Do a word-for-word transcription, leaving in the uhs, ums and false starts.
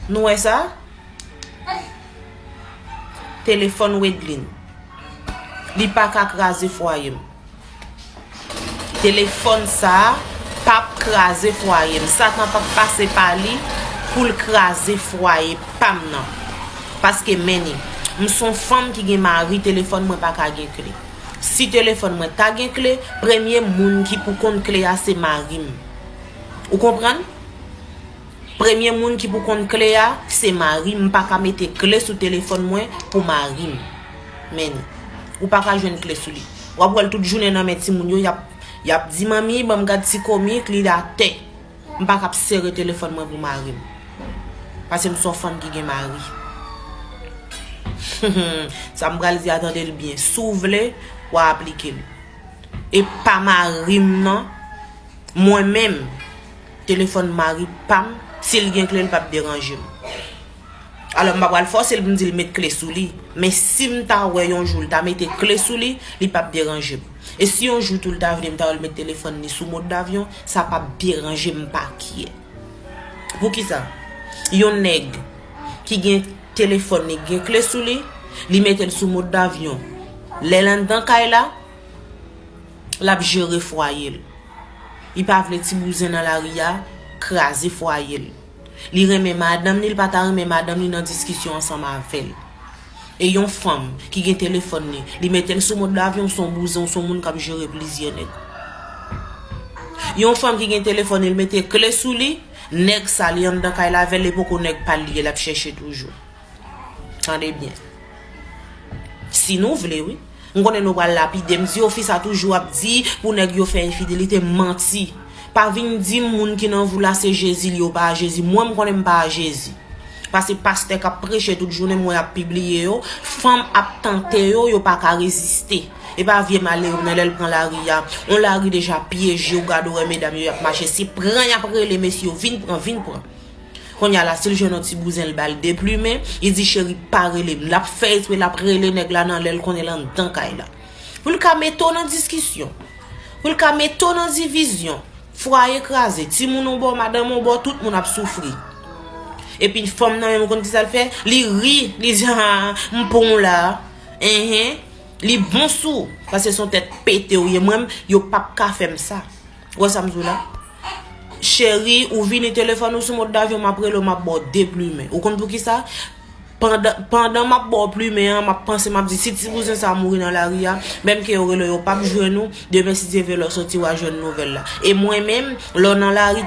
Nou wè sa? Telefòn Wedlin. Li pa ka kraze fwaye m. Telefòn sa a p ap kraze fwaye m. Satan p ap pase pa li pou l kraze fwaye pa m nan. Paske men ni, m se yon fanm ki gen mari, telefòn mwen pa ka gen kle. Si telefòn mwen ta gen kle, premye moun ki pou konn kle a se mari m. Ou konprann? Premye moun ki pou konn kle a, se mari m. M pa ka mete kle sou telefòn mwen pou mari m. Men ni, ou pa ka jwenn kle sou li. W ap wè l tout jounen nan men timoun yo, y ap, y ap di, "Manmi, ban m gad ti komik, li atè." M pa ka ap sere telefòn mwen pou mari m. Paske m se yon fanm ki gen mari. Sa m pral di a, tande l byen. Si w vle, w a aplike l. E pa mari m nan, mwen menm, telefòn mari pa m, si l gen kle, l p ap deranje m. Alò, m pa pral fòse l pou m di l met kle sou li. Men si m ta wè yon jou l ta mete kle sou li, li p ap deranje m. E si yon jou tou l ta vle, m ta wè l met telefòn li sou mòd davyon, sa p ap deranje m pa kyè. Poukisa? Yon nèg ki gen telefòn li, gen kle sou li, li mete l sou mòd davyon. Lè l anndan kay la, l ap jere fwaye l. Li pa vle ti bouzen nan lari a kraze fwaye l. Li renmen madanm li, li pa ta renmen madanm li nan diskisyon ansanm avè l. E yon fanm ki gen telefòn li, li mete l sou mòd davyon, se yon bouzen, se yon moun k ap jere plizyè nèg. Yon fanm ki gen telefòn li, li mete kle sou li, nèg sa li anndan kay la avè l, e poko nèg pa l li ye, l ap chèche toujou. Tande byen. Si nou vle, wi. M konnen nou pral lapide m. M di, o, fi sa toujou ap di pou nèg yo fè enfidelite, manti. Pa vin di m moun ki nan vou la se Jezi li, yo pa a Jezi. Mwen, m konnen m pa a Jezi. Paske pastè k ap preche tout jounen, m wè y ap pibliye yo. Fanm ap tante yo, yo pa ka reziste. E pa vye malere nan lè l pran lari a. On lari deja pyeje, ou gade wè medam yo, y ap mache. Se pran y ap rele mesye yo, vin pran, vin pran. Kounye a la, si l jwenn yon ti bouzen, l ba l deplimen, li di, "Cheri, pa rele m." L ap fè espre, l ap rele nèg la nan lè l konnen l anndan kay la. Pou l ka mete w nan diskisyon. Pou l ka mete w nan divizyon. Fwaye kraze, timoun yon bò, madanm yon bò, tout moun ap soufri. Epi fanm nan menm, ou konn ki sa l fè? Li ri, li di, "Ah, m pran w la." Enhen, li bon sou, paske se yon tèt pete w ye. Mwen, yo p ap ka fè m sa. Ou wè sa m di w la? Cheri, ou vini, telefòn ou sou mòd davyon, m ap rele w, m ap ba w deplimen. Ou konn poukisa? Pandan, pandan m ap ba w plimen an, m ap panse, m ap di, "Si ti bouzen sa a mouri nan lari a, menm ke yo rele w, yo p ap jwenn ou, demen, si Dye vle, lè w soti, w a jwenn nouvèl la." E mwen menm, lè w nan lari,